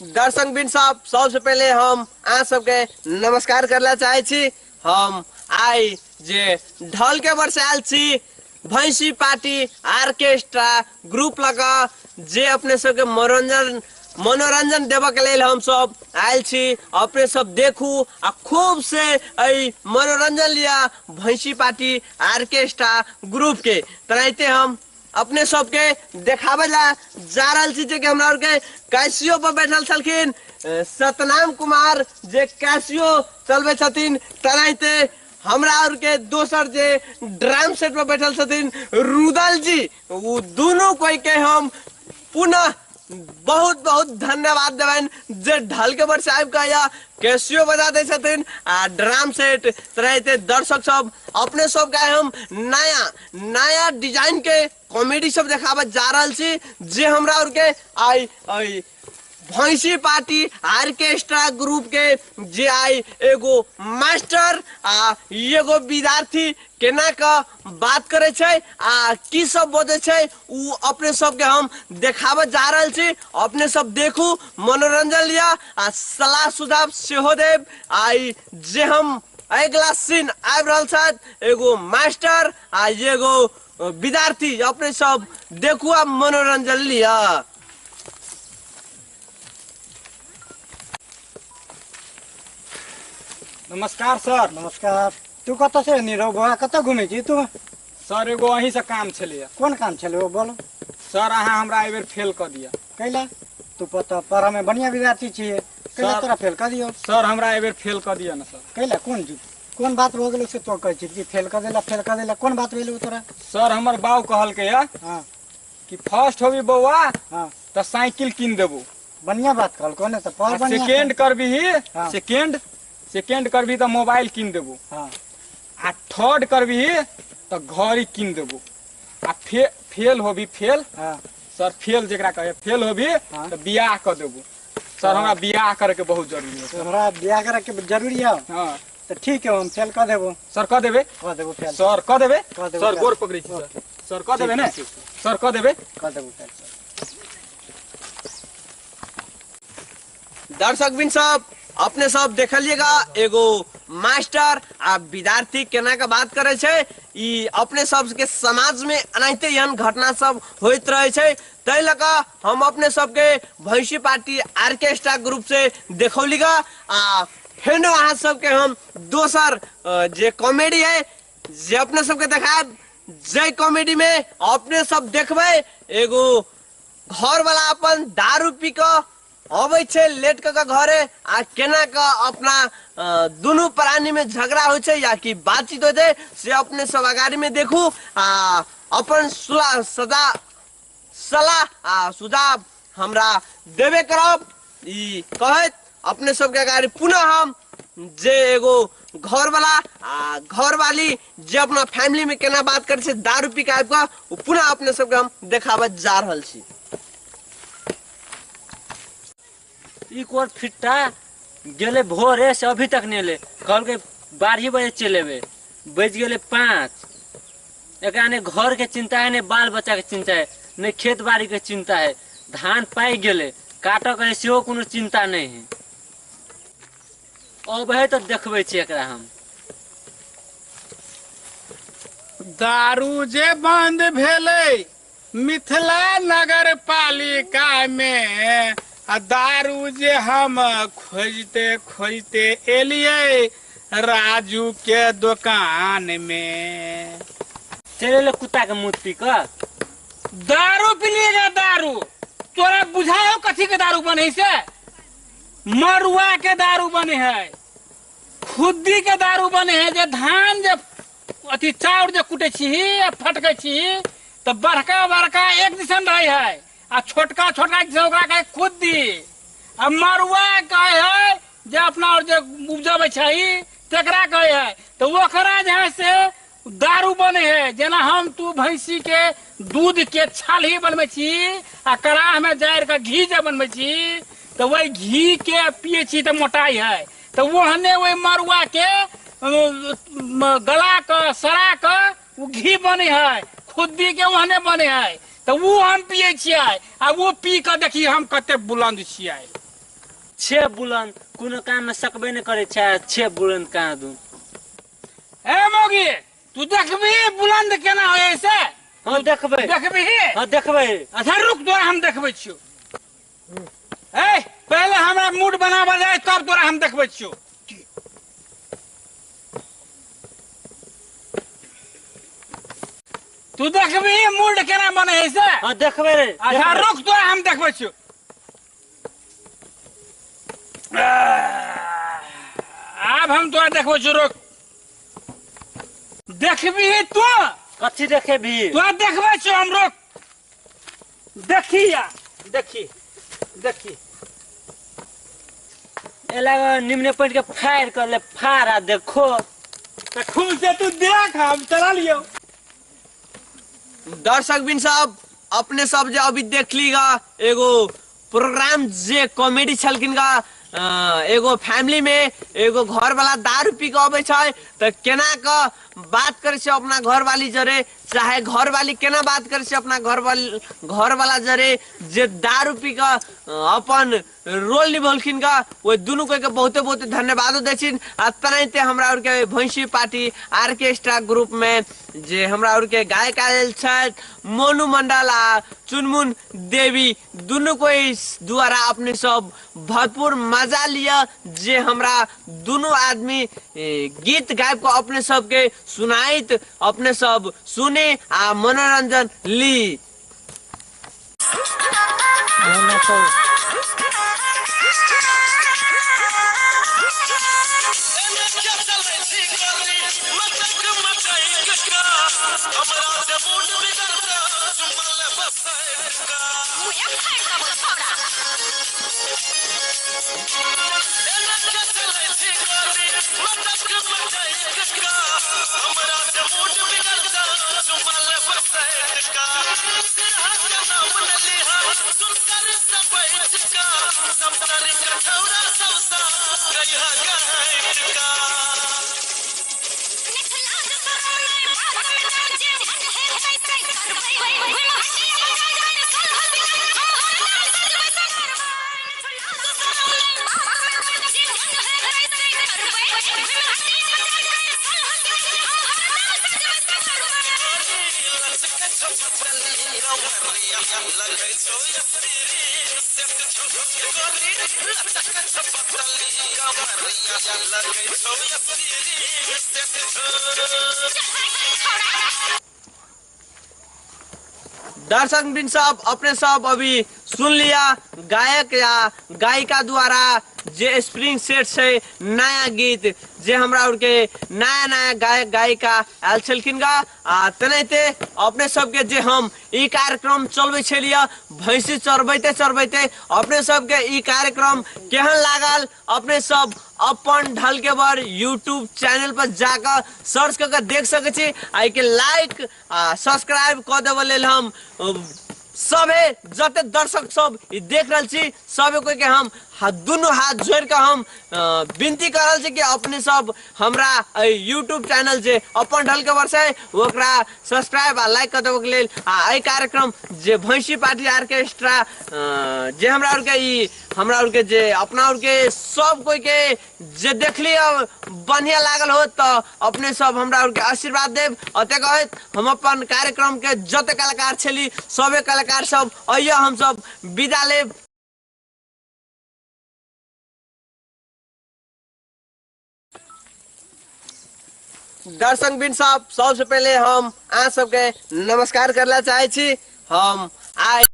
दर्शक बिन साहब, सबसे पहले हम अहाँ सबके नमस्कार करला चाहे छी। हम आई जे ढल के वर्ष आयल छी भैंसी पार्टी आर्केस्ट्रा ग्रुप लगा जे अपने सबके मनोरंजन देवे के लेल हम सब आयल छी। अपने सब देखू आ खूब से एहि मनोरंजन लिया भैंसी पार्टी आर्केस्ट्रा ग्रुप के। तेनाहिते हम अपने सबके देखावे ला जा रहल छी जे कि हमरा आर के कैसियो पर बैठल छलखिन सतनाम कुमार जे कैसियो चलबै छथिन, तेनाहिते हमरा आर के दोसर जे ड्रम सेट पर बैठल छथिन रुदल जी। उ दुनू कोई के हम पुनः बहुत बहुत धन्यवाद देबनि जे ढल के पर साहब का या कैसियो बजा दै छथिन आ ड्रम सेट। तेनाहिते दर्शक सब अपने सब के हम नया नया डिजाइन के कॉमेडी सब देखाबे जा रहल छी जे हमरा और के आई आई भैंसी पार्टी आर्केस्ट्रा ग्रुप के जे आई एगो मास्टर आ एगो विद्यार्थी केना के बात करे छै आ की सब बजै छै उ अपने सबके हम देखाबे जा रहल छी। अपने सब देखू, मनोरंजन लिया आ सलाह सुझाव सेहो देब। आई जे हम अगिला सीन आबि रहल छथि एगो मास्टर आ एगो विद्यार्थी, अपने सब देखू आ मनोरंजन लिया। नमस्कार सर। नमस्कार। तू कतऽ से नीरव बौआ, कतऽ घुमै छी तू? सर एगो अहीं से काम छलैया। कोन काम छलै ओ बोलो? सर अहाँ हमरा एहि बेर फेल कऽ दिअ। कैला? तू पता पढ़ऽ में बढ़िया विद्यार्थी छियै, कैला तोरा फेल कऽ दियौ? सर हमरा एहि बेर फेल कऽ दिअ ने सर। कैला? कोन बात भऽ गेलौ से तो कहै छी कि फेल कऽ देला फेल कऽ देला, कोन बात भेलौ तोरा? सर हमर बाउ कहलकै हाँ कि फर्स्ट होबी बौआ हाँ तऽ साइकिल कीन देबो। बढ़िया बात कहलकौ ने, तऽ पढ़ बढ़िया। सेकेंड करबीही, सेकेंड करबी तऽ मोबाइल कीन देबो। हाँ। आ थर्ड करबी तऽ घड़ी कीन देबो। आ फेल होबी फेल। हाँ। सर फेल जेकरा कहे फेल होबी हाँ। तऽ बियाह कऽ देबो। सर हमरा बियाह करे के बहुत जरूरी है। हमरा बियाह करे के जरूरी है? हाँ। तऽ ठीक है, हम फेल कऽ देबो। सर कऽ देबे? कऽ देबो फेल। सर कऽ देबे? कऽ देबो। सर गोर पकड़ै छी सर। सर कऽ देबे ने? सर कऽ देबे? कऽ देबो फेल। दर्शक बिन सब अपने सब देखलिएगा एगो मास्टर आ विद्यार्थी केना के बात करे छै। ई अपने सब के समाज में एनाहिते एहन घटना सब होइत रहे छै, ताहि लऽ कऽ हम अपने सबके भैंसी पार्टी आर्केस्ट्रा ग्रुप से देखौलीगा। आ फेनो अहाँ सबके हम दोसर जे कॉमेडी है जे अपने सबके देखायब, जे कॉमेडी में अपने सब देखबै एगो घर वाला अपन दारू पी कऽ अबै छै लेट कऽ घरे आ केना कऽ अपना दुनू प्राणी में झगड़ा होइ छै या कि बातचीत होइ छै से अपने सब अगाड़ी में देखू आ अपन सलाह आ सुझाव हमरा देबे करब। ई कहैत अपने सबके अगाड़ी पुनः हम जे एगो घरवाला आ घरवाली जे अपना फैमिली में केना बात करै छै दारू पी कऽ आबि कऽ, ओ पुनः अपने सबके हम देखाबऽ जा रहल छी। ई कोर फिट्टा गेले भोरे से अभी तक नहीं ले, कहलकै 12 बजे चले एबै, बज गेले 5। एकरा ने घर के चिंता है, ने बाल बच्चा के चिंता है, ने खेत बाड़ी के चिंता है। धान पाकि गेले, काटऽ के सेहो कोनो चिंता नहीं है। अब है तो देखबै छी एकरा हम। दारू जे बंद भेलै मिथिला नगर पालिका में, आ दारू जे हम खोजते खोजते एलियै राजू के दुकान में। चले ले कुत्ता के मुँह पी कऽ। दारू पिलिएगा दारू? तोरा बुझायो कथी के दारू बने से? मरुआ के दारू बने है, खुद्दी के दारू बने है। जे धान जे अथी चाउर जे कुटे छी आ फटकै छी तऽ बड़का बड़का एक दिसन रहे है आ छोटका छोटका एक दिसन, ओकरा कहे खुद्दी। आ मरुआ कहे है जे अपना और जे उपजबै छै तकरा कहे है। तऽ ओकरा जे है से दारू बने है। जेना हम तू भैंसी के दूध के छालही बनबै छी आ कड़ाह में जारि के घी जे बनबै छी तऽ वही घी के पिए छी तऽ मोटाइ है। तऽ ओहने ओहि मरुआ के गला के सड़ा के ओ घी बने है, खुद्दी के ओहने बने है। तऽ ओ हम पिए छियै आ ओ पी कऽ देखी हम कते बुलंद छियै। छे बुलंद कोनो काम में सकबे नहीं करे छै छे बुलंद कहाँ दू। ए मौगी तू देखबी बुलंद केना होय से? हां देखबै। देखबी? हां देखबै। अच्छा रुक तोरा हम देखबै छियो। ए पहले हमरा मूड बनाबा जाय तब तोरा हम देखबै छियो। तू देखबी मूड केना बने है से? हां देखबै रे। अच्छा रुक तोरा हम देखबै छियो। आब हम तोरा देखबै छियो रुक। देखबी तू? कथी देखेबी? तोरा देखबै छियो हम रुक। देखी या देखी देखी एला निम्ने पड़ के फायर कर ले फाड़ा देखो त खूब से तू देख हम चला लियो। दर्शक बिन सब अपने सब जो अभी देख लीगा एगो प्रोग्राम जे कॉमेडी छलखिन गा एगो फैमिली में एगो घर वाला दारू पी के अबै छै त केना क बात करे छै अपना घर वाली जरे, चाहे घर वाली केना बात करे छै अपना घर वाला जरे जे दारू पी के अपन रोल निभौलखिन गा ओहि दुनू के बहुते बहुते धन्यवादो दै छिन। आ तेनाहिते हमरा और के भैंसी पार्टी आर्केस्ट्रा ग्रुप में जे हमरा और के गायक आयल छथि मोनू मंडल आ चुनमुन देवी दुनू कोई द्वारा अपने सब भरपूर मजा लिया जे हमरा दुनू आदमी गीत गायब को अपने सबके सुनाइत अपने सब सुने आ मनोरंजन ली। दर्शक बिन सब अपने सब अभी सुन लिया गायक या गायिका द्वारा जे स्प्रिंग सेट से नया गीत जे हमरा और के नया नया गायक गायिका आयल छलखिन गा। आ तेनाहिते अपने सबके जे हम ई कार्यक्रम चलबै छलियै भैंसी चरबैते चरबैते अपने सबके ई कार्यक्रम केहन लागल अपने सब अपन ढलकेबर यूट्यूब चैनल पर जाकर सर्च कर देख सकै छी। आ के लाइक आ सब्सक्राइब कऽ देबऽ लेल हम सबे जते दर्शक सब देख रहल छी सबे कोई के हम दुनू हाथ जोड़ के हम विनती कर रहल छी कि अपने सब हमरा यूट्यूब चैनल जे अपन ढलकेबर छै ओकरा सब्सक्राइब आ लाइक कर देबऽ के लेल। आ एहि कार्यक्रम जे भैंसी पार्टी आर्केस्ट्रा जे हमरा और के ई हमरा और के जे अपना और के सब कोई के जे देखली बढ़िया लागल हो तो अपने सब हमरा और के आशीर्वाद देब। अते कहैत हम अपन कार्यक्रम के जते कलाकार छली सबे कलाकार सब अइया हम सब विदा लेब। दर्शक बिन सब सबसे पहले हम अहाँ सबके नमस्कार करला चाहे छी। हम आइ